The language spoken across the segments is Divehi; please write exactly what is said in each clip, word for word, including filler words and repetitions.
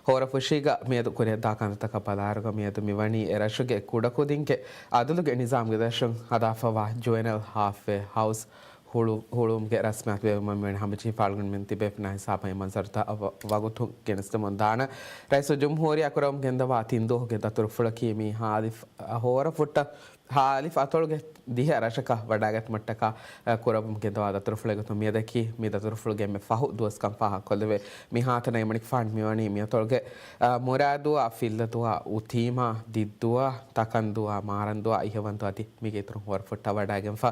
ހޯރަފުށީގަ މިއަދު ކުރިއަށްދާ ކަންތައްތަކާ ބަލާއިރުގަ މިއަދު މިވަނީ އެ ރަށުގެ ކުޑަކުދިންގެ އަދުލުގެ ނިޒާމްގެ ދަށުން ހަދާފަވާ ޖުވެނަލް ހާލްފްވޭ ހައުސް ހުޅު-، ހުޅުވުމުގެ ރަސްމިއްޔާތު ބޭއްވުމަށް މިވަނީ ހަމަޖެހިފާ އަޅުގަނޑުމެން ތިބޭފުޅުންނާ ހިސާބަށް އެ މަންޒަރުތައް ވަ-، ވަގުތު ގެނެސްދެމުން ދާނެ. ރައީސުލްޖުމްހޫރިއްޔާ ކުރަމުން ގެންދަވާ ތިން ދުވަހުގެ ދަތުރުފުޅަކީ މީ ހާލިފް ހޯރަފުއްޓަށް ހާލިފް އަތޮޅުގެ ދިހަ ރަށަކަށް ވަޑައިގަތުމަށްޓަކާ، އަ، ކުރައްވަމުން ގެންދަވާ ދަތުރުފުޅެއް ގޮތުން މިއަދަކީ މި ދަތުރުފުޅުގެ އެންމެ ފަހު ދުވަސްކަން ފާހަގަކޮށްލެވޭ. މިހާތަނަށް އެމަނިކުފާނު މިވަނީ މިއަތޮޅުގެ، އަ، މުރާދުވާ، ފިއްލަދުވާ، އުތީމާ، ދިއްދުވާ، ތަކަންދުވާ، މާރަންދުވާ، އިހަވަންދުވާ އަދި މީގެ އިތުރުން ހޯރަފުއްޓަށް ވަޑައިގެންފަ.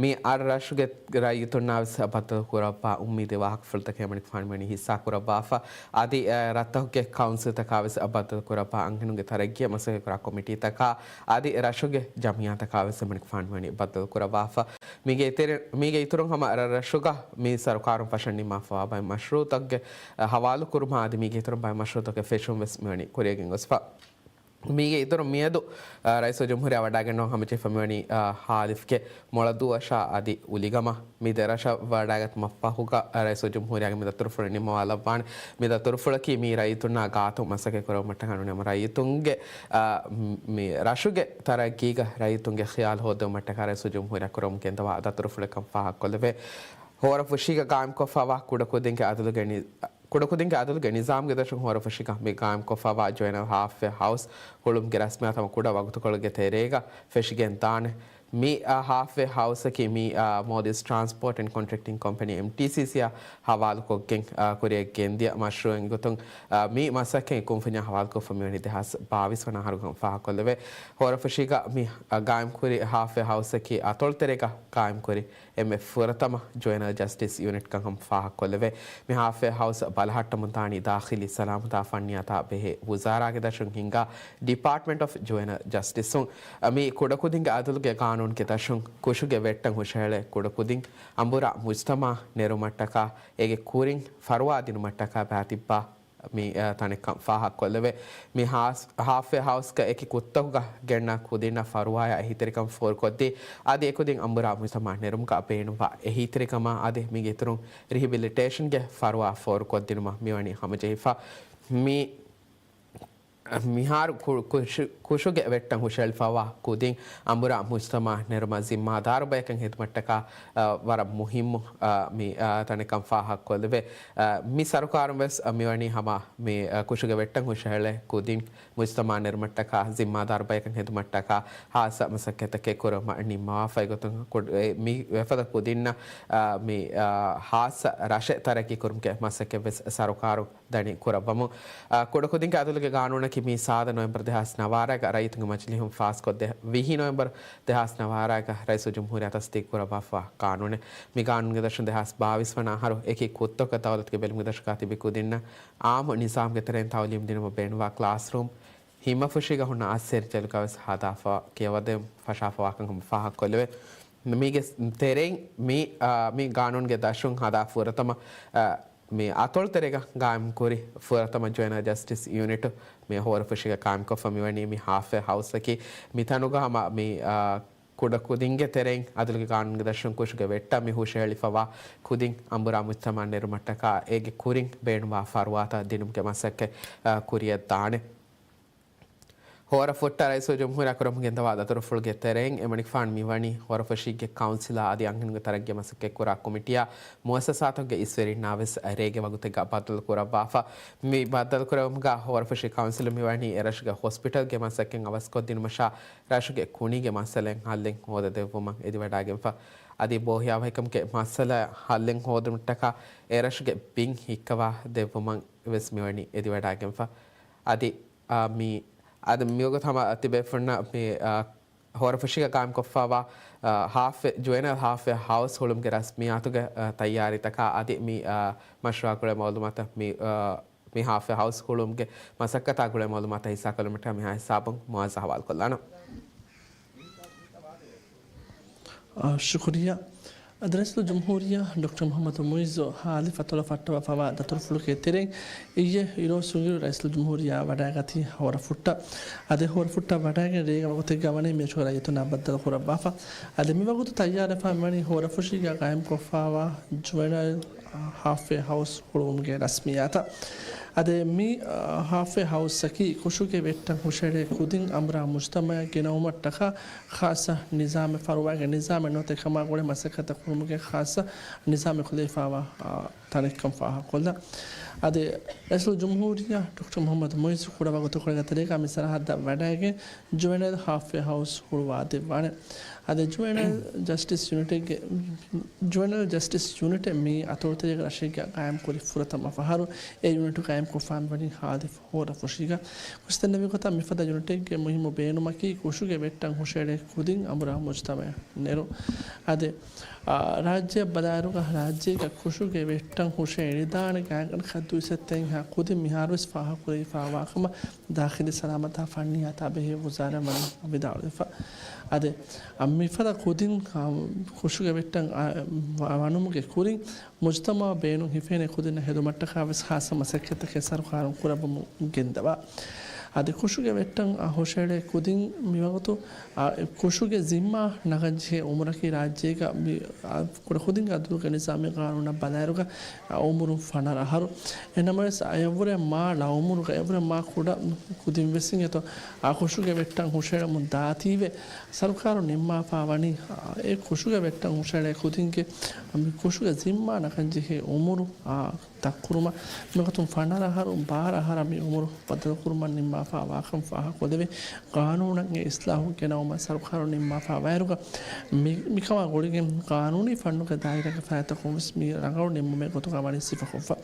މި އަށް ރަށުގެ ރައްޔިތުންނާވެސް ބައްދަލު ކުރައްވާ އުއްމީދު ވާހަކަފުޅުތަކެއް އެމަނިކުފާނު މިވަނީ ހިއްސާ ކުރައްވާފަ. އަދި، އަ، ރަށްތަކުގެ ކައުންސިލްތަކާވެސް ބައްދަލު ކުރައްވާ އަންހެނުންގެ ތަރައްގީއަށް މަސައްކަތް ކުރާ ކޮމިޓީތަކާ އަދި ރަށުގެ ޖަމިއްޔާތަކާވެސް އެމަނިކުފާނު މިވަނީ ބައްދަލު ކުރައްވާފަ. މީގެ އިތުރު-، މީގެ އިތުރުން ހަމަ ރަށްރަށުގަ މި ސަރުކާރުން ފަށަން ނިންމާފަވާ ބައެއް މަޝްރޫއުތަކުގެ، އަ، ހަވާލުކުރުމާ އަދި މީގެ އިތުރުން ބައެއް މަޝްރޫއުތަކުގެ ފެށުން ވެސް މިވަނީ ކުރިއަށް ގެންގޮސްފަ. މީގެ އިތުރުން މިއަދު، އަ، ރައީސުލްޖުމްހޫރިއްޔާ ވަޑައިގަންނަވަން ހަމަޖެހިފަ މިވަނީ، އަ، ހާލިފްގެ މޮޅަދޫއަށާ އަދި އުލިގަމާ މި ދެރަށަށް ވަޑައިގަތުމަށްފަހުގަ ރައީސުލްޖުމްހޫރިއްޔާގެ މި ދަތުރުފުޅު ނިންމަވާލައްވާނެ. މި ދަތުރުފުޅަކީ މި ރައްޔިތުންނާ ގާތު މަސައްކަތް ކުރެވުމަށްޓަކާ ނޫނީ ހަމަ ރައްޔިތުންގެ، އަ، މި ރަށުގެ ތަރައްގީގަ ރައްޔިތުންގެ ޚިޔާލު ހޯއްދެވުމަށްޓަކާ ރައީސުލްޖުމްހޫރިއްޔާ ކުރަމުން ގެންދަވާ ދަތުރުފުޅެއްކަން ފާހަގަކޮށްލެވޭ. ހޯރަފުށީގަ ގާއިމްކޮށްފަވާ ކުޑަކުދިންގެ އަދުލުގެ ނި-، ކުޑަކުދިންގެ އަދުލުގެ ނިޒާމްގެ ދަށުން ހޯރަފުށީގަ މި ގާއިމްކޮށްފަވާ ޖުވެނަލް ހާލްފްވޭ ހައުސް ހުޅުވުމުގެ ރަސްމިއްޔާތު ހަމަ ކުޑަ ވަގުތުކޮޅެއްގެ ތެރޭގަ ފެށިގެން ދާނެ. މި، އާ، ހާލްފްވޭ ހައުސަކީ މި، އާ، މޯލްޑިވްސް ޓްރާންސްޕޯޓް އެންޑް ކޮންޓްރެކްޓިން ކޮމްޕެނީ، އެމްޓީސީސީ، އާ، ހަވާލުކޮށްގެން، އާ، ކުރިއަށް ގެންދިޔަ މަޝްރޫއެއް ގޮތުން، އާ، މި މަސައްކަތް ކުންފުންޏާ ހަވާލުކޮށްފަ މިވަނީ ދެހާސް ބާވީސް ވަނަ އަހަރު ފާހަގަކޮށްލެވޭ. ހޯރަފުށީގަ މި، އާ، ގާއިމްކުރި ހާލްފްވޭ ހައުސަކީ އަތޮޅުތެރޭގަ ގާއިމްކުރި އެންމެ ފުރަތަމަ ޖުވެނަލް ޖަސްޓިސް ޔުނިޓްކަން ހަމަ ފާހަގަކޮށްލެވޭ. މި ހާލްފްވޭ ހައުސް ބަލަހައްޓަމުން ދާނީ ދާޚިލީ ސަލާމަތާ ފަންނިޔާތާ ބެހޭ ވުޒާރާގެ ދަށުން ހިންގާ ޑިޕާޓްމަންޓް އޮފް ޖުވެނަލް ޖަސްޓިސުން. މި ކުޑަކުދިންގެ އަދުލުގެ ގާނޫނުގެ ދަށުން ކުށުގެ ވެއްޓަށް ހުށަހެޅޭ ކުޑަކުދިން އަނބުރާ މުޖްތަމައަށް ނެރުމަށްޓަކާ އޭގެ ކުރިން ފަރުވާ ދިނުމަށްޓަކާ ބައިތިއްބާ މި، އަ، ތަނެއްކަން ފާހަގަކޮށްލެވޭ. މި ހާސް-، ހާލްފްވޭ ހައުސްގަ އެކި ކުށްތަކުގަ ގެންނަ ކުދިންނަށް ފަރުވާޔާ އެހީތެރިކަން ފޯރުކޮށްދީ، އަދި އެކުދިން އަނބުރާ މުޖްތަމައަށް ނެރުމުގަ ބޭނުންވާ އެހީތެރިކަމާ އަދި މީގެ އިތުރުން ރިހެބިލިޓޭޝަންގެ ފަރުވާ ފޯރުކޮށްދިނުމަށް މިވަނީ ހަމަޖެހިފަ. މި މިހާރު ކު-، ކުށު-، ކުށުގެ ވެއްޓަށް ހުށަހެޅިފައިވާ ކުދިން އަނބުރާ މުޖްތަމައަށް ނެރުމަށް ޒިންމާދާރު ބަޔަކަށް ހިދުމަތްޓަކާ، އަ، ވަރަށް މުހިއްމު، އަ، މި، އަ، ތަނެއްކަން ފާހަގަކޮށްލެވޭ. އަ، މި ސަރުކާރުން ވެސް، އަ، މިވަނީ ހަމަ މި، އަ، ކުށުގެ ވެއްޓަށް ހުށަހެޅޭ ކުދިން މުޖްތަމައަށް ނެރުމަށްޓަކާ ޒިންމާދާރު ބަޔަކަށް ހިދުމަތްޓަކާ ހާއްސަ މަސައްކަތްތަކެއް ކުރުމަށް ނިންމަވާފައި ގޮތުން ކުޑަ-، އެ، މި ވެފަދަ ކުދިންނަށް، އަ، މި، އަ، ހާއްސަ ރަށެއް ތަރައްގީ ކުރުމުގެ މަސައްކަތް ވެސް ސަރުކާރުން ދަނީ ކުރައްވަމުން. އާ، ކުޑަކުދިންގެ އަދުލުގެ ގާނޫނަކީ މި ސާދަ ނޮވެމްބަރު ދެހާސް ނަވާރައިގަ ރައްޔިތުންގެ މަޖިލީހުން ފާސްކޮށްދޭ ވިހި ނޮވެމްބަރު ދެހާސް ނަވާރައިގަ ރައީސުލްޖުމްހޫރިއްޔާ ތަސްދީޤު ކުރައްވާފަ ގާނޫނެއް. މި ގާނޫނުގެ ދަށުން ދެހާސް ބާވީސް ވަނަ އަހަރު އެކި ކުށްތަކަށް ދައުލަތުގެ ބެލުމުގެ ދަށަކާ ތިބި ކުދިންނަށް އާއްމު ނިޒާމްގެ ތެރެއިން ތައުލީމް ދިނުމަށް ބޭނުންވާ ކްލާސްރޫމް ހިމަފުށީގަ ހުންނަ އައްސޭރި ޖެލުގަވެސް ހަދާފަ ކިޔަވަދޭން ފަށާފަވާކަން ހަމަ ފާހަގަކޮށްލެވޭ. މީގެ ތެރެއިން މި، އާ، މި ގާނޫނުގެ ދަށުން ހަދާ ފުރަތަމަ، އާ، މި އަތޮޅުތެރޭގަ ގާއިމްކުރި ފުރަތަމަ ޖުވެނަލް ޖަސްޓިސް ޔުނިޓު މި ހޯރަފުށީގަ ގާއިމްކޮށްފަ މިވަނީ މި ހާލްފްވޭ ހައުސްއަކީ. މިތަނުގަ ހަމަ މި، އާ، ކުޑަކުދިންގެ ތެރެއިން އަދުލުގެ ގާނޫނުގެ ދަށުން ކުށުގެ ވެއްޓަށް މި ހުށަހެޅިފަވާ ކުދިން އަނބުރާ މުޖްތަމައަށް ނެރުމަށްޓަކާ އޭގެ ކުރިން ބޭނުންވާ ފަރުވާތައް ދިނުމުގެ މަސައްކަތް، އާ، ކުރިއަށް ދާނެ. ހޯރަފުއްޓަށް ރައީސުލްޖުމްހޫރިއްޔާ ކުރަމުން ގެންދަވާ ދަތުރުފުޅުގެ ތެރެއިން އެމަނިކުފާނު މިވަނީ ހޯރަފުށީގެ ކައުންސިލާ އަދި އަންހެނުންގެ ތަރައްގީ މަސައްކަތްކުރާ ކޮމިޓީއާ މުއައްސަސާތަކުގެ އިސްވެރިންނާވެސް ރޭގެ ވަގުތެއްގަ ބައްދަލު ކުރައްވާފަ. މި ބައްދަލު ކުރެވުމުގަ ހޯރަފުށީ ކައުންސިލު މިވަނީ އެރަށުގެ ހޮސްޕިޓަލްގެ މަސައްކަތް އަވަސްކޮށްދިނުމަށާ ރަށުގެ ކުނީގެ މައްސަލައިން ހައްލެއް ހޯދަދެއްވުމަށް އެދިވަޑައިގެންފަ. އަދި ބޯހިޔާވަހިކަމުގެ މައްސަލަ ހައްލެއް ހޯދުމަށްޓަކާ އެރަށުގެ ބިން ހިއްކަވާ ދެއްވުމަށް ވެސް މިވަނީ އެދިވަޑައިގެންފަ. އަދި އާ، މި، އަދި މިވަގުތު ހަމަ ތިބޭފުޅުންނަށް މި، އާ، ހޯރަފުށީގަ ގާއިމްކޮށްފައިވާ، އާ، ހާލްފްވޭ، ޖުވެނަލް ހާލްފްވޭ ހައުސް ހުޅުމުގެ ރަސްމިއްޔާތުގެ، އާ، ތައްޔާރީތަކާ އަދި މި، އާ، މަޝްރޫއާ ގުޅޭ މައުލޫމާތަށް މި، އާ، މި ހާލްފްވޭ ހައުސް ހުޅުމުގެ މަސައްކަތާ ގުޅޭ މައުލޫމާތަށް ހިއްސާކޮށްލުމަށްޓަކާ މިހާ ހިސާބުން މުއާޒް އަހުވާލުކޮށްލާނަން. އާ، ޝުކުރިއްޔާ. އަދި ރައީސުލްޖުމްހޫރިއްޔާ ޑޮކްޓަރ މުޙައްމަދު މުޢިއްޒު ހާލިފް އަތޮޅަށް ފައްޓަވާފައިވާ ދަތުރުފުޅުގެ ތެރެއިން އިއްޔެ އިރުއޮއްސުންއިރު ރައީސުލްޖުމްހޫރިއްޔާ ވަޑައިގަތީ ހޯރަފުއްޓަށް. އަދި ހޯރަފުއްޓަށް ވަޑައިގެން ރޭގެ ވަގުތެއްގަ ވަނީ މިރަށުގެ ރައްޔިތުންނާ ބައްދަލު ކުރައްވާފަ. އަދި މިވަގުތު ތައްޔާރުވެފަ މިވަނީ ހޯރަފުށީގަ ގާއިމްކޮށްފައިވާ ޖުވެނަލް ހާލްފްވޭ ހައުސް ހުޅުވުމުގެ ރަސްމިއްޔާތައް. އަދި މި، އާ، ހާފްވޭ ހައުސްއަކީ ކުށުގެ ވެއްޓަށް ހުށައެޅޭ ކުދިން އަނބުރާ މުޖްތަމައަށް ގެނައުމަށްޓަކާ ޚާއްޞަ ނިޒާމެއް، ފަރުވާގެ ނިޒާމެއް ނުވަތަ ކަމާ ގުޅޭ މަސައްކަތެއް ކުރުމުގެ ޚާއްޞަ ނިޒާމެއް ކުލެވިފާވާ، އާ، ތަނެއްކަން ފާހަގަކޮށްލާ. އަދި ރައީސުލްޖުމްހޫރިއްޔާ ޑޮކްޓަރ މުޙައްމަދު މުޢިއްޒު ކުޑަވަގުތުކޮޅެއްގެ ތެރޭގަ މި ސަރަހައްދަށް ވަޑައިގެން ޖުވެނައިލް ހާފްވޭ ހައުސް ހުޅުވާދެއްވާނެ. އަދި ޖުވެނައިލް ޖަސްޓިސް ޔުނިޓެއްގެ، ޖުވެނައިލް ޖަސްޓިސް ޔުނިޓެއް މި އަތޮޅުތެރޭގަ ރަށެއްގަ ގާއިމްކުރި ފުރަތަމަ ފަހަރު، އެ ޔުނިޓު ގާއިމްކޮށްފާން ވަނީ ހާދި ފޯރަ ފުށީގަ. ކުށްތެންނެވި ގޮތަށް މިފަދަ ޔުނިޓެއްގެ މުހިއްމު ބޭނުމަކީ ކުށުގެ ވެއްޓަށް ހުށައެޅޭ ކުދިން އަނބުރާ މުޖްތަމައަށް ނެރު. އަދި، އާ، ރާއްޖެއަށް ބަލާއިރުގަ ރާއްޖޭގަ ކުށުގެ ވެއްޓަށް ހުށައެޅިދާނެ ގާތްގަނޑަކަށް ދުއިސައްތައެއްހާ ކުދިން މިހާރުވެސް ފާހަގަކުރެވިފާވާކަމަށް ދާޚިލީ ސަލާމަތާ ފަންނިއްޔާތާ ބެހޭ ވުޒާރާ ވަނީ ވިދާޅުވެފަ. އަދި، އަ، މިފަދަ ކުދިން، އަ، ކުށުގެ ވެއްޓަށް، އަ، ވަ-، ވަނުމުގެ ކުރިން މުޖްތަމަޢަށް ބޭނުން ހިފޭނެ ކުދިންނަށް ހެދުމަށްޓަކާ ވެސް ޚާއްޞަ މަސައްކަތްތަކެއް ސަރުކާރުން ކުރައްވަމުން ގެންދަވާ. އަދި ކުށުގެ ވެއްޓަށް، އަ، ހުށައެޅޭ ކުދިން މިވަގުތު، އަ، ކުށުގެ ޒިންމާ ނަގަންޖެހޭ އުމުރަކީ ރާއްޖޭގަ މި، އަ، ކުޑަކުދިންގެ އަދުލުގެ ނިޒާމީ ގާނޫނަށް ބަލާއިރުގަ، އަ، އުމުރުން ފަނަރަ އަހަރު. އެހެންނަމަވެސް، އަ، އެއަށްވުރެ މާ ޅަ އުމުރުގަ އެއަށްވުރެ މާ ކުޑަ ކުދިން ވެސް އިނގޭތޯ، އާ، ކުށުގެ ވެއްޓަށް ހުށައެޅެމުން ދާތީވެ، ސަރުކާރުން ނިންމާފާ ވަނީ، އާ، އެ ކުށުގެ ވެއްޓަށް ހުށައެޅޭ ކުދިންގެ މި ކުށުގެ ޒިންމާ ނަގަންޖެހޭ އުމުރު، އާ، ދަށްކުރުމަށް. މިގޮތުން ފަނަރަ އަހަރު، ބާރަ އަހަރަށް މި އުމުރު ބަދަލުކުރުމަށް ނިންމާފާ ވާކަން ފާހަގަކޮށްލެވޭ. ގާނޫނަށް އެ އިސްލާހު ގެނައުމަށް ސަރުކާރުން ނިންމާފާ ވައިރުގަ، މި، މިކަމާ ގުޅިގެން ގާނޫނީ ފަންނުގެ ދާއިރާގެ ފަރާތްތަކުން ވެސް މި ރަނގަޅު ނިންމުމެއް ގޮތުގަ ވަނީ ސިފަކޮށްފަ.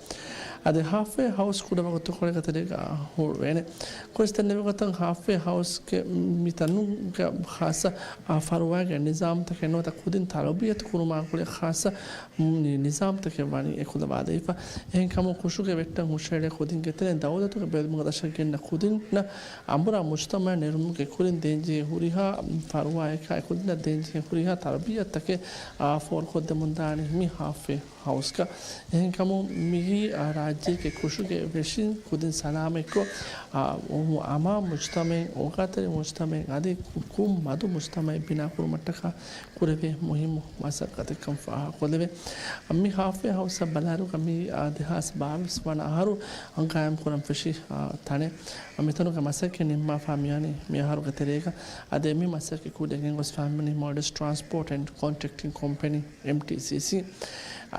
އަދި ހާފްވޭ ހައުސް ކުޑަވަގުތުކޮޅެއްގެ ތެރޭގަ ހުޅުވޭނެ. ކުށްތެންނެވި ގޮތަށް ހާފްވޭ ހައުސްގެ މިތަނުގެ ޚާއްޞަ، އާ، ފަރުވާގެ ނިޒާމްތަކެއް ނުވަތަ ކުދިން ތަރުބިޔަތު ކުރުމާ ގުޅޭ ޚާއްޞަ ނި-، ނިޒާމްތަކެއް ވަނީ އެކުލަވާލައިފަ. އެހެންކަމުން ކުށުގެ ވެއްޓަށް ހުށައެޅޭ ކުދިންގެ ތެރެއިން ދައުލަތުގެ ބެލުމުގަ ދަށަށް ގެންނަ ކުދިންނަށް އަނބުރާ މުޖްތަމައަށް ނެރުމުގެ ކުރިން ދޭންޖެހޭ ހުރިހާ ފަރުވާއަކާ އެކުދިންނަށް ދޭންޖެހޭ ހުރިހާ ތަރުބިޔަތްތަކެއް، އާ، ފޯރުކޮށްދެމުންދާނީ މި ހާފްވޭ ހައުސްގަ. އެހެންކަމުން މިއީ، އާ، ރާއްޖޭގެ ކުށުގެ ވެށިން ކުދިން ސަލާމަތްކޮށް، އާ، އު-، އަމާ މުޖްތަމައެއް، އޯގާތެރި މުޖްތަމައެއް އަދި ކުށް މަދު މުޖްތަމައެއް ބިނާކުރުމަށްޓަކާ ކުރެވޭ މުހިއްމު މަސައްކަތެއްކަން ފާހަގަކޮށްލެވޭ. މި ހާފްވޭ ހައުސަށް ބަލާއިރުގަ މި، އާ، ދެހާސް ބާވީސް ވަނަ އަހަރު ގާއިމްކުރަން ފެށި، އާ، ތަނެއް. މިތަނުގެ މަސައްކަތް ނިންމާފާ މިވަނީ މި އަހަރުގެ ތެރޭގަ. އަދި މި މަސައްކަތް ކުރިއަށް ގޮސްފާ މިވަނީ މޯލްޑިވްސް ޓްރާންސްޕޯޓް އެންޑް ކޮންޓްރެކްޓިން ކޮމްޕެނީ، އެމްޓީސީސީ.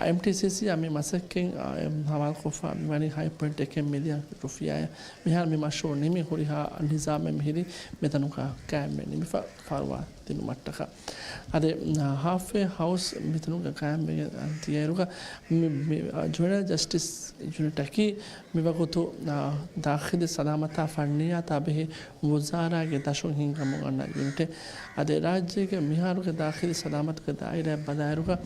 އެމްޓީސީސީއާ މި މަސައްކަތް، އާ، ހަވާލުކޮށްފާ މިވަނީ ހަތް ޕޮއިންޓް އެކެއް މިލިއަން ރުފިޔާއެއް. މިހާރު މި މަޝްރޫއު ނިމި ހުރިހާ ނިޒާމެއް މިހިރީ މިތަނުގަ ގާއިމްވެ ނިމިފަ ފަރުވާ ދިނުމަށްޓަކާ. އަދި، އާ، ހާފްވޭ ހައުސް މިތަނުގަ ގާއިމްވެގެން ދިޔައިރުގަ މި، މި، އާ، ޖުވެނައިލް ޖަސްޓިސް ޔުނިޓަކީ މިވަގުތު، އާ، ދާޚިލީ ސަލާމަތާ ފަންނިއްޔާތާ ބެހޭ ވުޒާރާގެ ދަށުން ހިންގަމުން އަންނަ ޔުނިޓެއް. އަދި ރާއްޖޭގެ މިހާރުގެ ދާޚިލީ ސަލާމަތުގެ ދާއިރާއަށް ބަލާއިރުގަ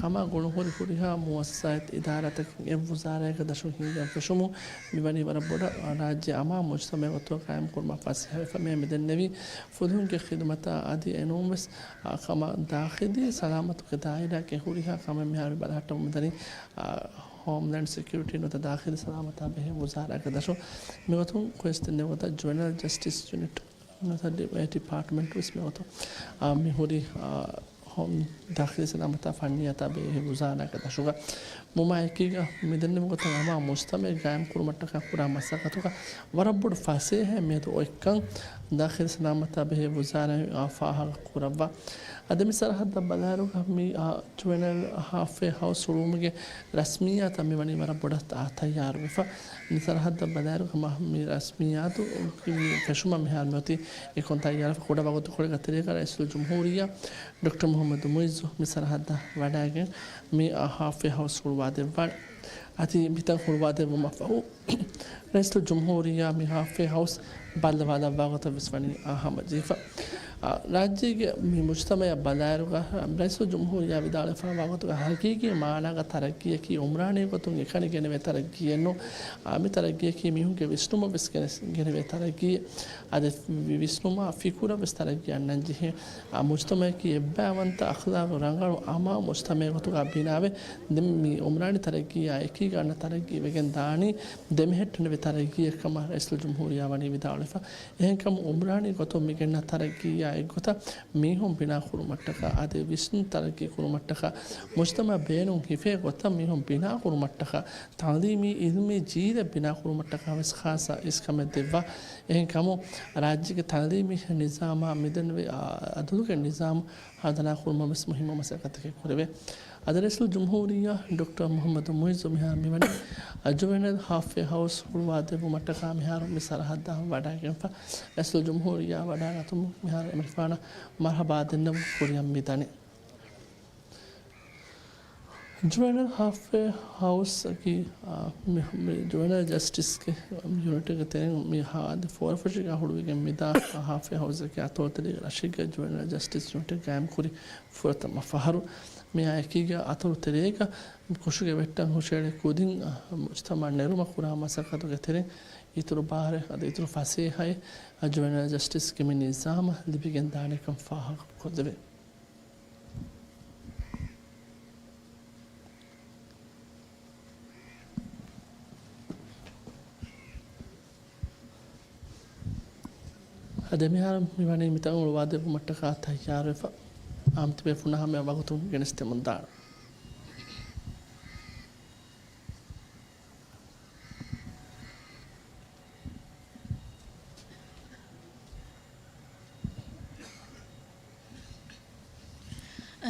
ކަމާ ގުޅުންހުރި ހުރިހާ މުއައްސަސާތް އިދާރާތަކެއް އެއް ވުޒާރާއެއްގެ ދަށުން ހިންގަން ފެށުމުން މިވަނީ ވަރަށް ބޮޑަށް ރާއްޖެ އަމާ މުޖްތަމައެއް ގޮތުގަ ގާއިމްކުރުމަށް ފަސޭހަވެފަ. މި މިދެންނެވީ ފުލުހުންގެ ޚިދުމަތާ އަދި އެނޫންވެސް، އާ، ކަމަށް ދާޚިލީ ސަލާމަތުގެ ދާއިރާގެ ހުރިހާ ކަމެއް މިހާރު ބަލަހައްޓަމުން މިދަނީ، އާ، ހޯމްލޭންޑް ސެކިއުރިޓީ ނުވަތަ ދާޚިލީ ސަލާމަތާ ބެހޭ ވުޒާރާގެ ދަށުން. މިގޮތުން ކުއެސް ދެންނެވި ގޮތަށް ޖުވެނައިލް ޖަސްޓިސް ޔުނިޓް ނުވަތަ ޑި-، އެ ޑިޕާޓްމަންޓް ވެސް މިގޮތުން، އާ، މި ހުރި، އާ، ހޯމް ދާޚިލީ ސަލާމަތާ ފަންނިއްޔާތާ ބެހޭ ވުޒާރާގެ ދަށުގަ. މުމާއެކީގަ މިދެންނެވި ގޮތަށް އަމާ މުޖްތަމައެއް ގާއިމްކުރުމަށްޓަކާ ކުރާ މަސައްކަތުގަ ވަރަށް ބޮޑު ފަސޭހައެއް މިއަދު އޮތްކަން ދާޚިލީ ސަލާމަތާ ބެހޭ ވުޒާރާއިން، އާ، ފާހަގަ ކުރައްވާ. އަދި މި ސަރަހައްދަށް ބަލާއިރުގަ މި، އާ، ޖުވެނައިލް ހާފްވޭ ހައުސް ހުޅުވުމުގެ ރަސްމިއްޔާތަށް މިވަނީ ވަރަށް ބޮޑަށް ތަ-، ތައްޔާރުވެފަ. މި ސަރަހައްދަށް ބަލާއިރުގަ މަ-، މި ރަސްމިއްޔާތު މި ފެށުމަށް މިހާރު މިއޮތީ އެކަން ތައްޔާރުވެފަ. ކުޑަވަގުތުކޮޅެއްގެ ތެރޭގަ ރައީސުލްޖުމްހޫރިއްޔާ ޑޮކްޓަރ މުޙައްމަދު މުޢިއްޒު މި ސަރަހައްދަށް ވަޑައިގެން މި ހާފްވޭ ހައުސް ހުޅުވާދެއްވާނެ. އަދި މިތަން ހުޅުވާދެއްވުމަށްފަހު، ރައީސުލްޖުމްހޫރިއްޔާ މި ހާފްވޭ ހައުސް ބައްލަވާލައްވާ ގޮތަށް ވެސް ވަނީ ހަމަޖެހިފަ. އާ، ރާއްޖޭގެ މި މުޖްތަމައަށް ބަލާއިރުގަ، ރައީސުލްޖުމްހޫރިއްޔާ ވިދާޅުވެފައިވާ ގޮތުގަ ހަގީގީ މާނާގަ ތަރައްގީއަކީ އުމްރާނީ ގޮތުން އެކަނި ގެނެވޭ ތަރައްގީއެއް ނޫން. އާ، މި ތަރައްގީއަކީ މީހުންގެ ވިސްނުމަށް ވެސް ގެނެސް، ގެނެވޭ ތަރައްގީއެއް. އަދި ވި-، ވިސްނުމާ ފިކުރަށް ވެސް ތަރައްގީ އަންނަން ޖެހޭ. އާ، މުޖްތަމައަކީ އެއްބައިވަންތަ އަޚްލާގު ރަނގަޅު އަމާ މުޖްތަމައެއް ގޮތުގަ ބިނާވެ، ދެން މި އުމްރާނީ ތަރައްގީއާ އެކީގަ އަންނަ ތަރައްގީ ވެގެން ދާނީ ދެމެހެއްޓެނިވި ތަރައްގީއެއް ކަމަށް ރައީސުލްޖުމްހޫރިއްޔާ ވަނީ ވިދާޅުވެފަ. އެހެންކަމުން އުމްރާނީ ގޮތުން މި ގެންނަ ތަރައްގީއާ އެއްގޮތަށް މީހުން ބިނާކުރުމަށްޓަކާ، އަދި ވިސްނުން ތަރައްގީ ކުރުމަށްޓަކާ، މުޖްތަމަޢަށް ބޭނުން ހިފޭ ގޮތަށް މީހުން ބިނާކުރުމަށްޓަކާ، ތަޢުލީމީ ޢިލްމީ ޖީލެއް ބިނާކުރުމަށްޓަކާ ވެސް ޚާއްޞަ އިސްކަމެއް ދެއްވާ. އެހެންކަމުން ރާއްޖޭގެ ތަޢުލީމީ ނިޒާމާ މިދެންނެވި އަ-، އަދުލުގެ ނިޒާމު ހަނދާންކުރުމަށް ވެސް މުހިއްމު މަސައްކަތެއް ކުރެވޭ. އަދި ރައީސުލްޖުމްހޫރިއްޔާ ޑޮކްޓަރ މުޙައްމަދު މުޢިއްޒު މިހާރު މިވަނީ ޖުވެނައިލް ހާލްފްވޭ ހައުސް ހުޅުވާދެއްވުމަށްޓަކާ މިހާރު މި ސަރަހައްދަށް ވަޑައިގެންފަ. ރައީސުލްޖުމްހޫރިއްޔާ ވަޑައިގަތުމުން މިހާރު އެމަނިކުފާނަށް މަރުޙަބާ ދެންނެވުން ކުރިއަށް މިދަނީ. ޖުވެނައިލް ހާލްފްވޭ ހައުސް އަކީ، އާ، މި، މި ޖުވެނައިލް ޖަސްޓިސްގެ ޔުނިޓެއްގެ ތެރެއިން މި ހާދަ ފޯރަފުށިގާ ހުޅުވިގެން މިދާ ހާލްފްވޭ ހައުސްއަކީ އަތޮޅުތެރޭގެ ރަށެއްގަ ޖުވެނައިލް ޖަސްޓިސް ޔުނިޓެއް ގާއިމްކުރި ފުރަތަމަ ފަހަރު. މިއާ އެކީގަ އަތޮޅު ތެރޭގަ ކުށުގެ ވެއްޓަން ހުށައެޅޭ ކުދިން، އަ، މުޖްތަމަޢަށް ނެރުމަށް ކުރާ މަސައްކަތުގެ ތެރެއިން އިތުރު ބާރެއް އަދި އިތުރު ފަސޭހައެއް، އަ، ޖުވެނައިލް ޖަސްޓިސްގެ މި ނިޒާމަށް ލިބިގެން ދާނެކަން ފާހަގަކޮށްދެވޭ. އަދި މިހާރު މިވަނީ މިތަން ހުޅުވާދެއްވުމަށްޓަކާ ތައްޔާރުވެފަ. އާންމު ތިބޭފުޅުންނަށް ހަމަޔަށް ވަގުތު ގެނެސްދެމުންދާނެ.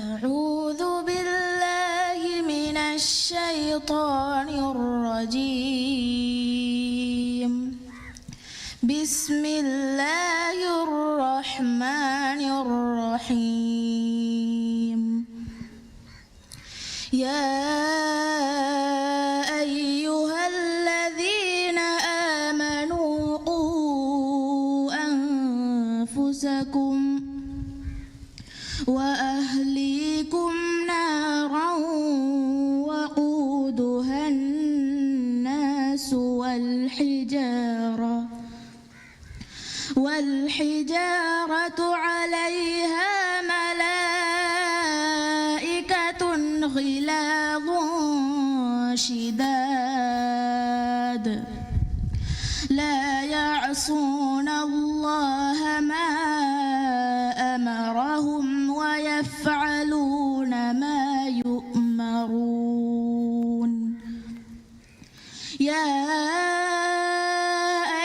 أعوذ بالله من الشيطان الرجيم. بسم الله الرحمن الرحيم. يا أيها الذين آمنوا قوا أنفسكم وأهليكم نارا وقودها الناس والحجارة والحجارة عليها ملائكة غلاظ شداد لا يعصون الله ما أمرهم ويفعلون ما يؤمرون. يا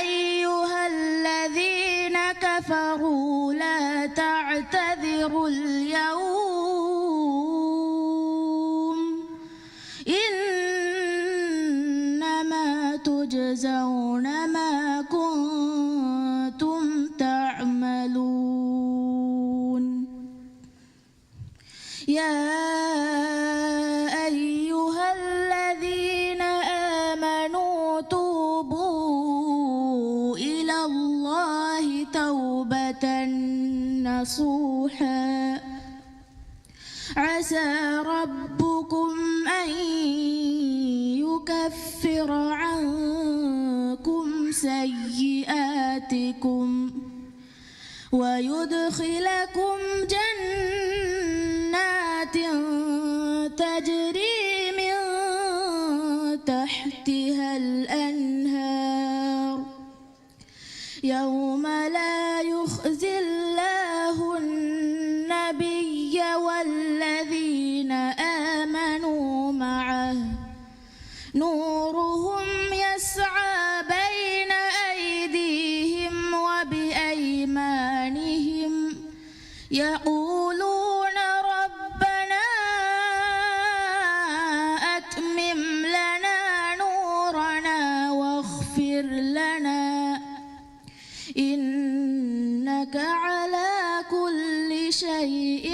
أيها الذين كفروا لا تعتذروا اليوم إنما تجزون ما كنتم تعملون. يا أيها الذين آمنوا توبوا إلى الله توبة نصوحا عسى ربكم أن يكفر عنكم سيئاتكم ويدخلكم جنات تجري من تحتها الأنهار يوم لا يخزي الله النبي والذين آمنوا معه نورهم يسعى بين أيديهم وبأيمانهم يقولون ربنا أتمم لنا نورنا واغفر لنا إنك على كل شيء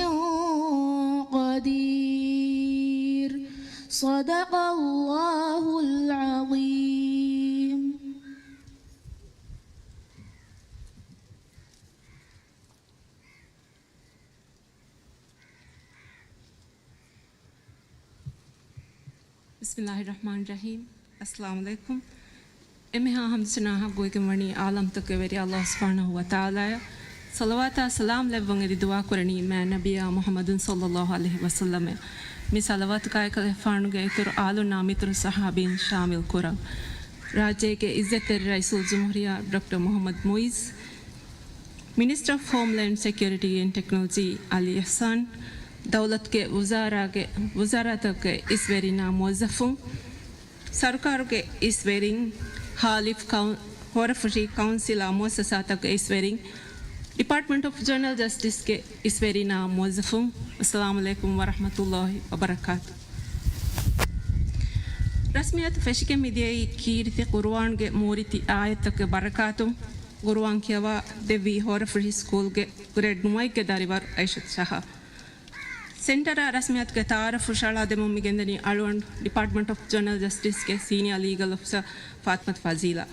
قدير. صدق الله العظيم. بسم الله الرحمن الرحيم. އައްސަލާމު ޢަލައިކުމް. އެންމެހާ ޙަމްދު ސަނާއަށް ގޮވިގެންވަނީ ޢާލަމްތަކުގެ ވެރި ﷲ ސުބްޙާނަހޫ ވަތަޢާލާއަށް. ޞަލަވާތާ ސަލާމް ލެއްވަން އެދި ދުޢާ ކުރަނީ މާތް ނަބިއްޔާ މުޙައްމަދު ޞައްލައްލާހު ޢަލައިހި ވަސައްލަމަށް. މި ޞަލަވާތުގައި ކަލޭގެފާނުގެ އިތުރު އާލުންނާ މިތުރު ޞަޙާބީން ޝާމިލް ކުރަން. ރާއްޖޭގެ ޢިއްޒަތްތެރި ރައީސުލްޖުމްހޫރިއްޔާ ޑޮކްޓަރ މުޙައްމަދު މުޢިއްޒު މިނިސްޓަރ އޮފް ހޯމްލޭންޑް ސެކިއުރިޓީ އެންޑް ޓެކްނޮލޮޖީ އަލީ އިޙްސާން، ދައުލަތުގެ ވުޒާރާގެ، ވުޒާރާތަކުގެ އިސްވެރިންނާ މުވައްޒަފުން، ސަރުކާރުގެ އިސްވެރިން، ހާލިފް ކައު-، ހޯރަފުށި ކައުންސިލާ މުއައްސަސާތަކުގެ އިސްވެރިން، ޑިޕާޓްމަންޓް އޮފް ޖުވެނައިލް ޖަސްޓިސްގެ އިސްވެރިންނާ މުވައްޒަފުން، އައްސަލާމު ޢަލައިކުމް ވަރަޙްމަތުﷲި ވަބަރަކާތު. ރަސްމިއްޔާތު ފެށިގެން މިދިޔައީ ކީރިތި ޤުރުއާންގެ މޫރިތި އާޔަތްތަކުގެ ބަރަކާތުން، ޤުރުއާން ކިޔަވާ ދެއްވި ހޯރަފުށި ސްކޫލްގެ ގްރޭޑް ނުވައެއްގެ ދަރިވަރު އައިޝަތު ޝަހާ. ސެންޓަރާ ރަސްމިއްޔާތުގެ ތަޢާރަފު ހުށަހަޅާދެމުން މި ގެންދަނީ އަޅުގަނޑު ޑިޕާޓްމަންޓް އޮފް ޖުވެނައިލް ޖަސްޓިސްގެ ސީނިއާ ލީގަލް އޮފިސަރ ފާތިމަތު ފަޒީލާ.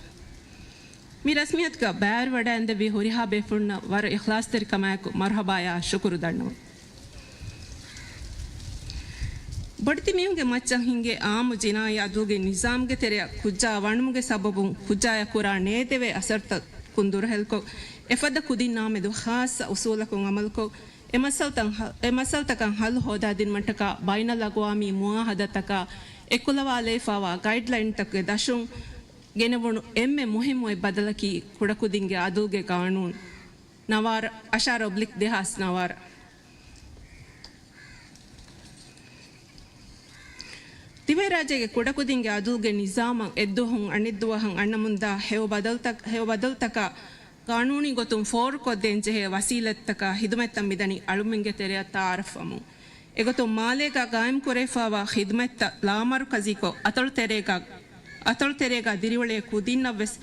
މި ރަސްމިއްޔާތުގަ ބައިވެރިވަޑައިގެންދެއްވި ހުރިހާ ބޭފުޅުންނަށް ވަރަށް އިޚްލާޞްތެރިކަމާއެކު މަރުޙަބާއާ ޝުކުރު ދަންނަވަން. ބޮޑެތި މީހުންގެ މައްޗަށް ހިނގޭ އާއްމު ޖިނާއީ އަދުލުގެ ނިޒާމްގެ ތެރެއަށް ކުއްޖާ ވަނުމުގެ ސަބަބުން ކުއްޖާޔަށް ކުރާ ނޭދެވޭ އަސަރުތަކުން ދުރުހެލްކޮށް، އެފަދަ ކުދިންނާމެދު ޚާއްޞަ އުސޫލަކުން ޢަމަލުކޮށް، އެ މައްސަލަތައް ހަ-، އެ މައްސަލަތަކަށް ޙައްލު ހޯދާދިނުމަށްޓަކާ ބައިނަލްއަގްވާމީ މުޢާހަދާތަކާ އެއްކުލަވާލައިފާވާ ގައިޑްލައިންތަކުގެ ދަށުން ގެނެވުނު އެންމެ މުހިއްމު އެއް ބަދަލަކީ ކުޑަކުދިންގެ އަދުލުގެ ގާނޫނު ނަވާރަ، އަށާރަ އޮބްލިކް ދެހާސް ނަވާރަ. ދިވެހިރާއްޖޭގެ ކުޑަކުދިންގެ އަދުލުގެ ނިޒާމަށް އެއްދުވަހުން އަނެއްދުވަހަށް އަންނަމުންދާ ހެޔޮ ބަދަލުތަ-، ހެޔޮ ބަދަލުތަކާ ގާނޫނީ ގޮތުން ފޯރުކޮށްދޭންޖެހޭ ވަސީލަތްތަކާ ޚިދުމަތްތައް މިދަނީ އަޅުމެންގެ ތެރެއަށް ތަޢާރަފްވަމުން. އެގޮތުން މާލޭގަ ގާއިމްކުރެވިފާވާ ޚިދުމަތްތައް ލާމަރުކަޒީކޮށް، އަތޮޅުތެރޭގަ، އަތޮޅުތެރޭގަ ދިރިއުޅޭ ކުދިންނަށްވެސް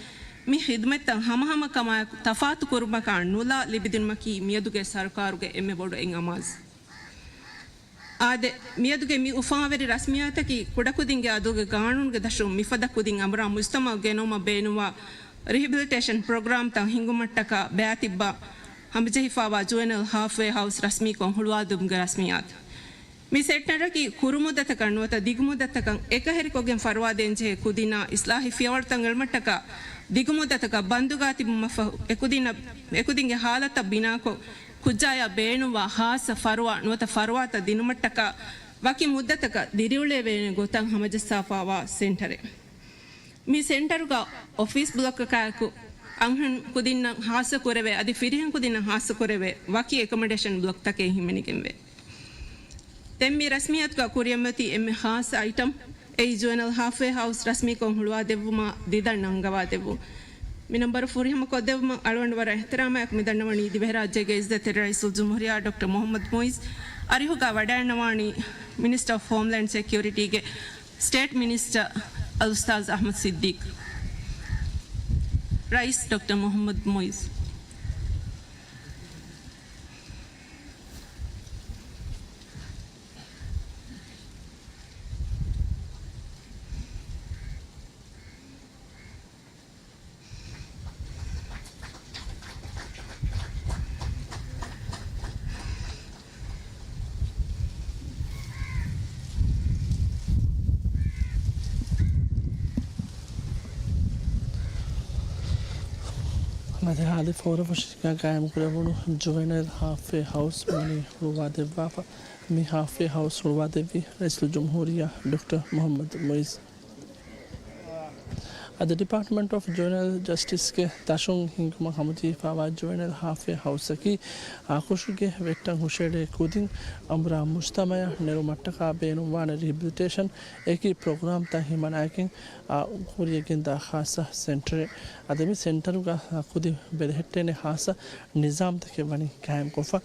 މި ޚިދުމަތްތައް ހަމަހަމަކަމާއެކު ތަފާތުކުރުމަކާ ނުލާ ލިބިދިނުމަކީ މިއަދުގެ ސަރުކާރުގެ އެންމެ ބޮޑު އެއް އަމާޒު. އާދެ، މިއަދުގެ މި އުފާވެރި ރަސްމިއްޔާތަކީ ކުޑަކުދިންގެ އަދުލުގެ ގާނޫނުގެ ދަށުން މިފަދަ ކުދިން އަނބުރާ މުޖްތަމަޢު ގެނައުމަށް ބޭނުންވާ ރިހެބިލިޓޭޝަން ޕްރޮގްރާމްތައް ހިންގުމަށްޓަކާ ބައިތިއްބާ ހަމަޖެހިފާވާ ޖުވެނައިލް ހާލްފްވޭ ހައުސް ރަސްމީކޮށް ހުޅުވާދިނުމުގެ ރަސްމިއްޔާތު. މި ސެންޓަރަކީ ކުރުމުއްދަތަކަށް ނުވަތަ ދިގުމުއްދަތަކަށް އެކަހެރިކޮށްގެން ފަރުވާދޭންޖެހޭ ކުދިންނާ އިސްލާހީ ފިޔަވަޅުތައް އެޅުމަށްޓަކާ ދިގުމުއްދަތަކަށް ބަންދުގާ ތިބުމަށްފަހު އެކުދިންނަށް، އެކުދިންގެ ހާލަތަށް ބިނާކޮށް، ކުއްޖާޔަށް ބޭނުންވާ ޚާއްޞަ ފަރުވާ ނުވަތަ ފަރުވާތައް ދިނުމަށްޓަކާ ވަކި މުއްދަތަކަށް ދިރިއުޅޭވޭނެ ގޮތަށް ހަމަޖައްސާފާވާ ސެންޓަރެއް. މި ސެންޓަރުގަ އޮފީސް ބްލޮކަކާއެކު އަންހެން ކުދިންނަށް ޚާއްޞަކުރެވޭ އަދި ފިރިހެން ކުދިންނަށް ޚާއްޞަކުރެވޭ ވަކި އެކޮމޮޑޭޝަން ބްލޮކްތަކެއް ހިމެނިގެންވޭ. ދެން މި ރަސްމިއްޔާތުގަ ކުރިއަށްމެތި އެންމެ ޚާއްޞަ އައިޓަމް އެއީ ޖުވެނައިލް ހާލްފްވޭ ހައުސް ރަސްމީކޮށް ހުޅުވާދެއްވުމާ ދިދަން ނަންގަވާދެއްވުން. މި ނަންބަރު ފުރިހަމަކޮށްދެއްވުމަށް އަޅުގަނޑު ވަރަށް އިޙްތިރާމާއެކު މި ދަންނަވަނީ ދިވެހިރާއްޖޭގެ ޢިއްޒަތްތެރި ރައީސުލްޖުމްހޫރިއްޔާ ޑޮކްޓަރ މުޙައްމަދު މުޢިއްޒު. އަރިހުގަ ވަޑައިންނަވާނީ މިނިސްޓަރ އޮފް ހޯމްލޭންޑް ސެކިއުރިޓީގެ ސްޓޭޓް މިނިސްޓަރ އަލްއުސްތާޛް އަޙްމަދު ސިއްދީޤް. ރައީސް ޑޮކްޓަރ މުޙައްމަދު މުޢިއްޒު. މަދެ ހާލި ހޯރަފުށީގަ ގާއިމްކުރެވުނު ޖުވެނައިލް ހާލްފްވޭ ހައުސް ވަނީ ހުޅުވާދެއްވާފަ. މި ހާލްފްވޭ ހައުސް ހުޅުވާދެއްވީ ރައީސުލްޖުމްހޫރިއްޔާ ޑޮކްޓަރ މުޙައްމަދު މުޢިއްޒު. އަދި ޑިޕާޓްމަންޓް އޮފް ޖުވެނައިލް ޖަސްޓިސްގެ ދަށުން ހިންގުމަށް ހަމަޖެހިފާވާ ޖުވެނައިލް ހާލްފްވޭ ހައުސްއަކީ އައިކުށުގެ ވެއްޓަށް ހުށައެޅޭ ކުދިން އަނބުރާ މުޖްތަމަޢަށް ނެރުމަށްޓަކާ ބޭނުންވާނެ ރިހެބިލިޓޭޝަން އެކި ޕްރޮގްރާމްތައް ހިމަނާއެކިން އާ، ކުރިޔަށްގެންދާ ޚާއްޞަ ސެންޓަރެއް. އަދި މި ސެންޓަރުގަ ކުދިން ބެލެހެއްޓޭނެ ޚާއްޞަ ނިޒާމްތަކެއް ވަނީ ގާއިމްކޮށްފަ.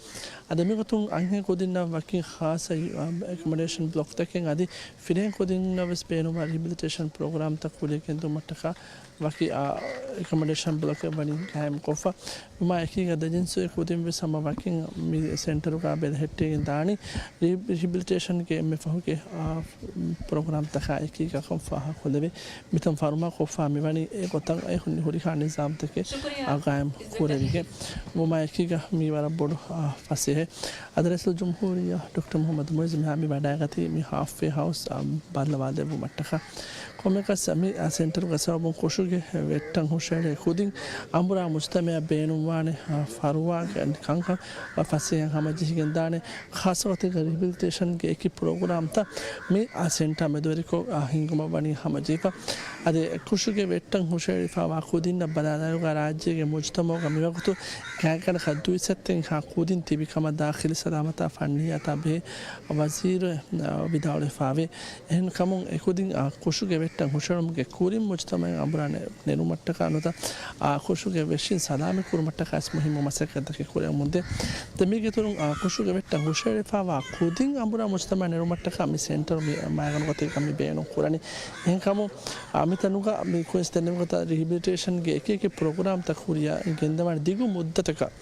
އަދި މިގޮތުން އަންހެން ކުދިންނަށް ވަކި ޚާއްޞަ، އާ، އެކޮމޮޑޭޝަން ބްލޮކްތަކެއް އަދި ފިރިހެން ކުދިންނަށް ވެސް ބޭނުންވާ ރިހެބިލިޓޭޝަން ޕްރޮގްރާމްތައް ކުރިޔަށްގެންދިއުމަށްޓަކާ ވަކި، އާ، އެކޮމޮޑޭޝަން ބްލޮކެއް ވަނީ ގާއިމްކޮށްފަ. ވުމާ އެކީގަ ދެ ޖިންސުގެ ކުދިން ވެސް ހަމަ ވަކިން މި ސެންޓަރުގަ ބެލެހެއްޓިގެން ދާނީ. ރި-، ރިހެބިލިޓޭޝަންގެ އެންމެ ފަހުގެ، އާ، ޕްރޮގްރާމްތަކާ އެކީގަ ކޮން ފާހަގަކޮށްލެވޭ. މިތަން ފަރުމާކޮށްފާ މިވަނީ އެ ގޮތަށް އެ ހުން-، ހުރިހާ ނިޒާމްތަކެއް، އާ، ގާއިމް ކުރެވިގެން. ވުމާ އެކީގަ މީ ވަރަށް ބޮޑު، އާ، ފަސޭހައެއް. އަދި ރައީސުލްޖުމްހޫރިއްޔާ ޑޮކްޓަރ މުޙައްމަދު މުޢިއްޒު މިހާ މި ވަޑައިގަތީ މި ހާލްފްވޭ ހައުސް، އާ، ބައްލަވާލެއްވުމަށްޓަކާ. ކޮންމެއަކަސް މި، އާ، ސެންޓަރުގަ ކުށުގެ ވެއްޓަން ހުށައެޅޭ ކުދިން އަނބުރާ މުޖްތަމަޢަށް ބޭނުންވާނެ، އާ، ފަރުވާގެ ކަންކަން ފަސޭހައިން ހަމަޖެހިގެންދާނެ. ޚާއްޞަ ގޮތެއްގަ ރިހެބިލިޓޭޝަންގެ އެކި ޕްރޮގްރާމްތައް މި، އާ، ސެންޓާ މެދުވެރިކޮށް، އާ، ހިންގުމަށް ވަނީ ހަމަޖެހިފަ. އަދި ކުށުގެ ވެއްޓަން ހުށައެޅިފައިވާ ކުދިންނަށް ބަލާލާއިރުގަ ރާއްޖޭގެ މުޖްތަމަޢުގަ މިވަގުތު ގާތްގަނޑަކަށް ދުއިސައްތައެއްހާ ކުދިން ތިބި ކަމަށް ދާޚިލީ ސަލާމަތާ ފަންނިއްޔާތާ ބެހޭ ވަޒީރު، އާ، ވިދާޅުވެފައިވޭ. އެހެންކަމުން އެކުދިން، އާ، ކުށުގެ ވެއްޓަން ހުށައެޅުމުގެ ކުރިން މުޖްތަމަޢަށް އަނބުރާ ނެ-، ނެރުމަށްޓަކާ ނުވަތަ، އާ، ކުށުގެ ވެށިން ސަލާމަތް ކުރުމަށްޓަކާ ވެސް މުހިއްމު މަސައްކަތްތަކެއް ކުރެވެމުންދޭ. ދެން މީގެ އިތުރުން، އާ، ކުށުގެ ވެއްޓަން ހުށައެޅިފައިވާ ކުދިން އަނބުރާ މުޖްތަމަޢަށް ނެރުމަށްޓަކާ މި ސެންޓަރު މި މައިގަނޑު ގޮތެއްގަ މި ބޭނުން ކުރަނީ. އެހެންކަމުން، އާ، މި ތަނުގަ މި ކުއިންސް ދެންނެވި ގޮތަށް ރިހެބިލިޓޭޝަންގެ އެކި އެކި ޕްރޮގްރާމްތައް ކުރިއަށް ގެންދަވާނެ ދިގު މުއްދަތަކަށް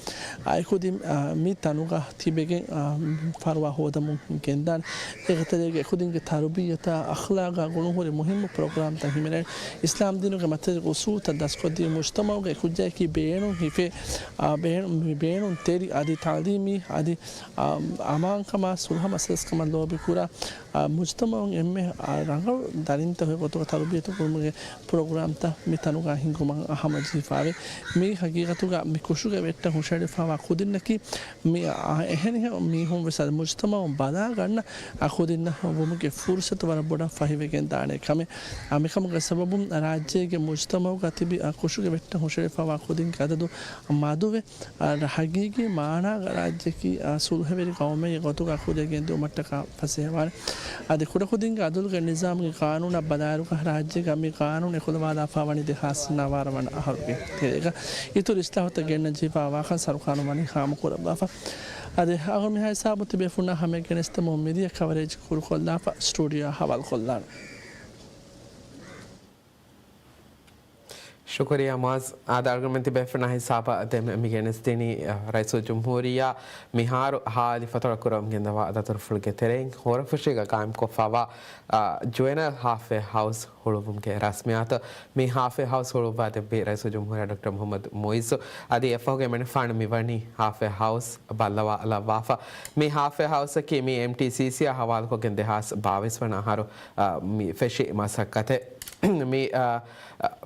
އާ، އެކުދިން، އާ، މި ތަނުގަ ތިބެގެން، އާ، ފަރުވާ ހޯދަމުން ގެންދާނެ. އޭގެ ތެރޭގަ އެކުދިންގެ ތަރުބިއްޔަތާ އަޚްލާގާ ގުޅުންހުރި މުހިއްމު ޕްރޮގްރާމްތައް ހިމެނޭނެ. އިސްލާމްދީނުގެ މަތިވެރި އުސޫލުތައް ދަސްކޮށްދީ މުޖްތަމަޢުގެ ކުއްޖާއަކީ ބޭނުން ހިފޭ، އާ، ބޭނުން، މި ބޭނުން ތެރި އަދި ތަޢުލީމީ އަދި، އާ، އަމާންކަމާ ސުލްހަ މަސަލަސްކަމަށް ލޯބިކުރާ، އާ، މުޖްތަމަޢުން އެންމެ، އާ، ރަނގަޅު ދަރިންތަކުގެ ގޮތުގަ ތަރުބިޔަތު ކުރުމުގެ ޕްރޮގްރާމްތައް މި ތަނުގަ ހިންގުމަށް ހަމަޖެހިފައިވޭ. މި ހަގީގަތުގަ މި ކުށުގެ ވެއްޓަށް ހުށައެޅިފައިވާ ކުދިންނަކީ މި، އާ، އެހެނިހެން މީހުން ވެސް އަދި މުޖްތަމަޢުން ބަލާގަންނަ، އާ، ކުދިންނަށް ވުމުގެ ފުރުޞަތު ވަރަށް ބޮޑަށް ފަހިވެގެން ދާނެ ކަމެއް. އާ، މިކަމުގެ ސަބަބުން ރާއްޖޭގެ މުޖްތަމަޢުގަ ތިބި، އާ، ކުށުގެ ވެއްޓަށް ހުށައެޅިފައިވާ ކުދިންގެ އަދަދު މަދުވެ، އާ، ރަ-، ހަގީގީ މާނާގަ ރާއްޖެއަކީ، އާ، ސުލްހަވެރި ގައުމެއްގެ ގޮތުގަ ކުރިއަށް ގެންދިއުމަށްޓަކާ ފަސޭހަވާނެ. އަދި ކުޑަކުދިންގެ އަދުލުގެ ނިޒާމުގެ ޤާނޫނާ ބަލާއިރުގަ ރާއްޖޭގަ މި ޤާނޫނު އެކުލަވާލާފައިވަނީ ދެހާސް ނަވާރަ ވަނަ އަހަރުގެ ތެރޭގަ. އިތުރު އިސްލާހުތައް ގެންނަން ޖެހިފައިވާކަން ސަރުކާރުން ވަނީ ހާމަކުރައްވާފަ. އަދި އަހަރު މިހާ ހިސާބުން ތިބޭފުޅުންނާ ހަމައެއް ގެނެސްދެމުން މިދިޔަ ކަވަރޭޖް ކުރުކޮށްލާފަ ސްޓޫޑިއޯއާ ހަވާލުކޮށްލާނެ. ޝުކުރިއްޔާ މުޢާޒް. އާދެ، އަޅުގަނޑުމެން ތިބޭފުޅުންނާ ހިސާބަށް ދެން މި ގެނެސްދިނީ، އަ، ރައީސުލްޖުމްހޫރިއްޔާ މިހާރު ހާލި ފަތުރަ ކުރަމުން ގެންދަވާ ދަތުރުފުޅުގެ ތެރެއިން ހޯރަފުށީގަ ޤާއިމްކޮށްފައިވާ، އަ، ޖުވެނައިލް ހާލްފްވޭ ހައުސް ހުޅުވުމުގެ ރަސްމިއްޔާތު. މި ހާލްފްވޭ ހައުސް ހުޅުވާ ދެއްވީ ރައީސުލްޖުމްހޫރިއްޔާ ޑޮކްޓަރ މުޙައްމަދު މުޢިއްޒު. އަދި އެފަހުގަ އެމަނިކުފާނު މިވަނީ ހާލްފްވޭ ހައުސް ބައްލަވާލައްވާފަ. މި ހާލްފްވޭ ހައުސަކީ މި އެމްޓީސީސީއާ ހަވާލުކޮށްގެން ދެހާސް ބާވީސް ވަނަ އަހަރު، އަ، މި ފެށި މަސައްކަތެއް. މި، އަ،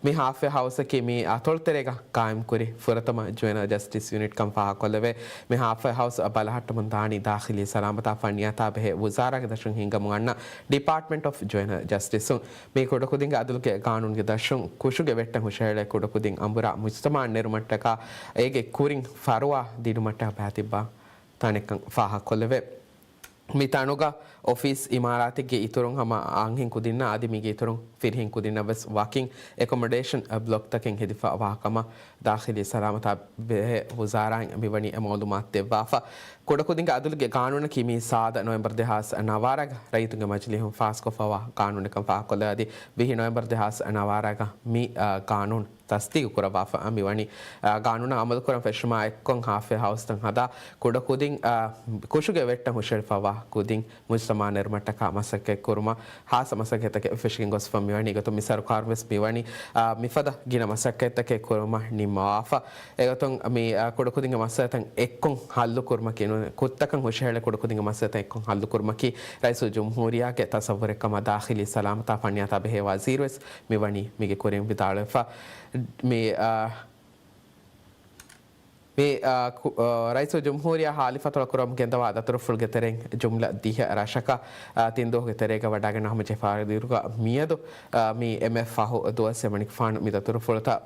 މި ހާލްފްވޭ ހައުސަކީ މި އަތޮޅުތެރޭގަ ޤާއިމްކުރި ފުރަތަމަ ޖުވެނައިލް ޖަސްޓިސް ޔުނިޓް ކަން ފާހަގަކޮށްލެވޭ. މި ހާލްފްވޭ ހައުސް ބަލަހައްޓަމުން ދާނީ ދާޚިލީ ސަލާމަތާ ފަންނިޔާތާ ބެހޭ ވުޒާރާގެ ދަށުން ހިންގަމުން އަންނަ ޑިޕާޓްމަންޓް އޮފް ޖުވެނައިލް ޖަސްޓިސުން. މީ ކުޑަކުދިންގެ އަދުލުގެ ގާނޫނުގެ ދަށުން ކުށުގެ ވެއްޓަށް ހުށަހެޅޭ ކުޑަކުދިން އަނބުރާ މުޖްތަމަޢަށް ނެރުމަށްޓަކާ އޭގެ ކުރިން ފަރުވާ ދިނުމަށްޓަކާ ބައިތިއްބާ ތަނެއްކަން ފާހަގަކޮށްލެވޭ. މި ތަނުގަ އޮފީސް އިމާރާތެއްގެ އިތުރުން ހަމަ އަންހެން ކުދިންނަށް އަދި މީގެ އިތުރުން ފިރިހެން ކުދިންނަށް ވެސް ވަކިން އެކޮމޮޑޭޝަން ބްލޮކްތަކެއް ހެދިފަ ވާކަމަށް ދާޚިލީ ސަލާމަތާ ބެހޭ ވުޒާރާއިން މިވަނީ އެ މައުލޫމާތު ދެއްވާފަ. ކުޑަކުދިންގެ އަދުލުގެ ގާނޫނަކީ މި ސާދަ ނޮވެމްބަރު ދެހާސް ނަވާރަގަ ރައްޔިތުންގެ މަޖިލީހުން ފާސްކޮށްފަވާ ގާނޫނެއްކަން ފާހަގަކޮށްލެވޭ. އަދި ވިހި ނޮވެމްބަރު ދެހާސް ނަވާރަގަ މި، އާ، ގާނޫނު ތަސްދީގު ކުރައްވާފަ މިވަނީ، އާ، ގާނޫނަށް އަމަލުކުރަން ފެށުމާ އެއްކޮށް ހާލްފްވޭ ހައުސްތައް ހަދާ ކުޑަކުދިން، އާ، ކުށުގެ ވެއްޓަށް ހުށަހެޅިފައިވާ ކުދިން މުޖްތަމަޢަށް ނެރުމަށްޓަކާ މަސައްކަތް ކުރުމަށް ހާއްސަ މަސައްކަތްތަކެއް ފެށިގެން ގޮސްފަ މިވަނީ. އެގޮތުން މި ސަރުކާރުން ވެސް މިވަނީ، އާ، މިފަދަ ގިނަ މަސައްކަތްތަކެއް ކުރުމަށް ނިންމަވާފަ. އެގޮތުން މި، އާ، ކުޑަކުދިންގެ މައްސަލަތައް އެއްކޮށް ހައްލު ކުރުމަކީ ނޫން، ކުށްތަކަށް ހުށަހެޅޭ ކުޑަކުދިންގެ މައްސަލަތައް އެއްކޮށް ހައްލު ކުރުމަކީ ރައީސުލްޖުމްހޫރިއްޔާގެ ތަސައްވުރެއް ކަމަށް ދާޚިލީ ސަލާމަތާ ފަންނިޔާތާ ބެހޭ ވަޒީރު ވެސް މިވަނީ މީގެ ކުރިން ވިދާޅުވެފަ. މި، އާ، މި، އާ، ކު-، އާ، ރައީސުލްޖުމްހޫރިއްޔާ ހާލި ފަތުރަ ކުރަމުން ގެންދަވާ ދަތުރުފުޅުގެ ތެރެއިން ޖުމްލަ ދިހަ ރަށަކަށް، އާ، ތިން ދުވަހުގެ ތެރޭގަ ވަޑައިގަންނަ ހަމަޖެހިފަ އިރުގަ މިއަދު، އާ، މި އެންމެ ފަހު ދުވަސް އެމަނިކުފާނު މި ދަތުރުފުޅުތައް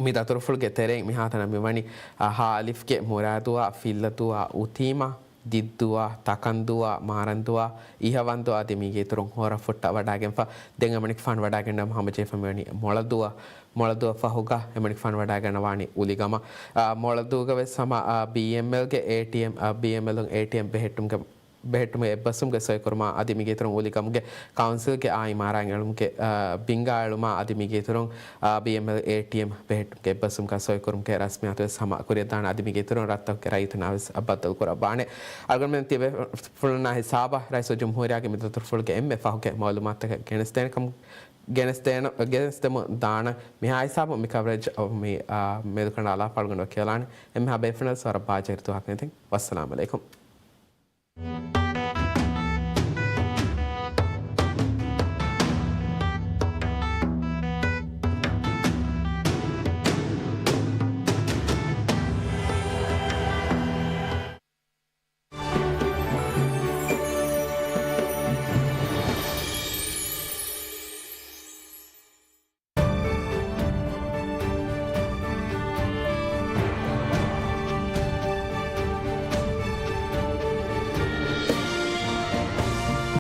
މި ދަތުރުފުޅުގެ ތެރެއިން މިހާތަނަށް މިވަނީ، އާ، ހާލިފްގެ މުރާދުވާ، ފިއްލަދުވާ، އުތީމާ، ދިއްދުވާ، ތަކަންދުވާ، މާރަންދުވާ، އިހަވަންދުވާ އަދި މީގެ އިތުރުން ހޯރަފުއްޓަށް ވަޑައިގެންފަ. ދެން އެމަނިކުފާނު ވަޑައިގަންނަ ހަމަޖެހިފަ މިވަނީ މޮޅަދުވާ، މޮޅަދުވަށް ފަހުގަ އެމަނިކުފާނު ވަޑައިގަންނަވާނީ އުލިގަމަށް. އާ، މޮޅަދުގަ ވެސް ހަމަ، އާ، ބީއެމްއެލްގެ އޭޓީއެމް، އާ، ބީއެމްއެލުން އޭޓީއެމް ބެހެއްޓުމުގެ ބެހެއްޓުމުގެ އެއްބަސްވުމުގެ ސޮއިކުރުމާ އަދި މީގެ އިތުރުން އުލިގަމުގެ ކައުންސިލްގެ އާ އިމާރާތް އެޅުމުގެ، އާ، ބިންގާ އެޅުމާ އަދި މީގެ އިތުރުން، އާ، ބީއެމްއެލް އޭޓީއެމް ބެހެއްޓުމުގެ އެއްބަސްވުމުގަ ސޮއިކުރުމުގެ ރަސްމިއްޔާތު ވެސް ހަމަ ކުރިއަށްދާނެ. އަދި މީގެ އިތުރުން ރަށްތަކުގެ ރައްޔިތުންނާ ވެސް ބައްދަލުކުރައްވާނެ. އަޅުގަނޑުމެން ތިބޭފުޅުންނާ ހިސާބަށް ރައީސުލްޖުމްހޫރިއްޔާގެ މި ދަތުރުފުޅުގެ އެންމެ ފަހުގެ މައުލޫމާތުތަކެއް ގެނެސްދޭނެ ކަމަށް، ގެނެސްދޭނަ-، ގެނެސްދެމުން ދާނަން. މިހާ ހިސާބުން މި ކަވަރޭޖް މި، އާ، މެދުކަނޑާލާފަ އަޅުގަނޑު ކިޔަލާނެ. އެންމެހާ ބޭފުޅުންނަށް ވެސް ވަރަށް ބާޖަހިރި ދުވަހަކަށް ނެތިން. ވައްސަލާމް އަލައިކުމް.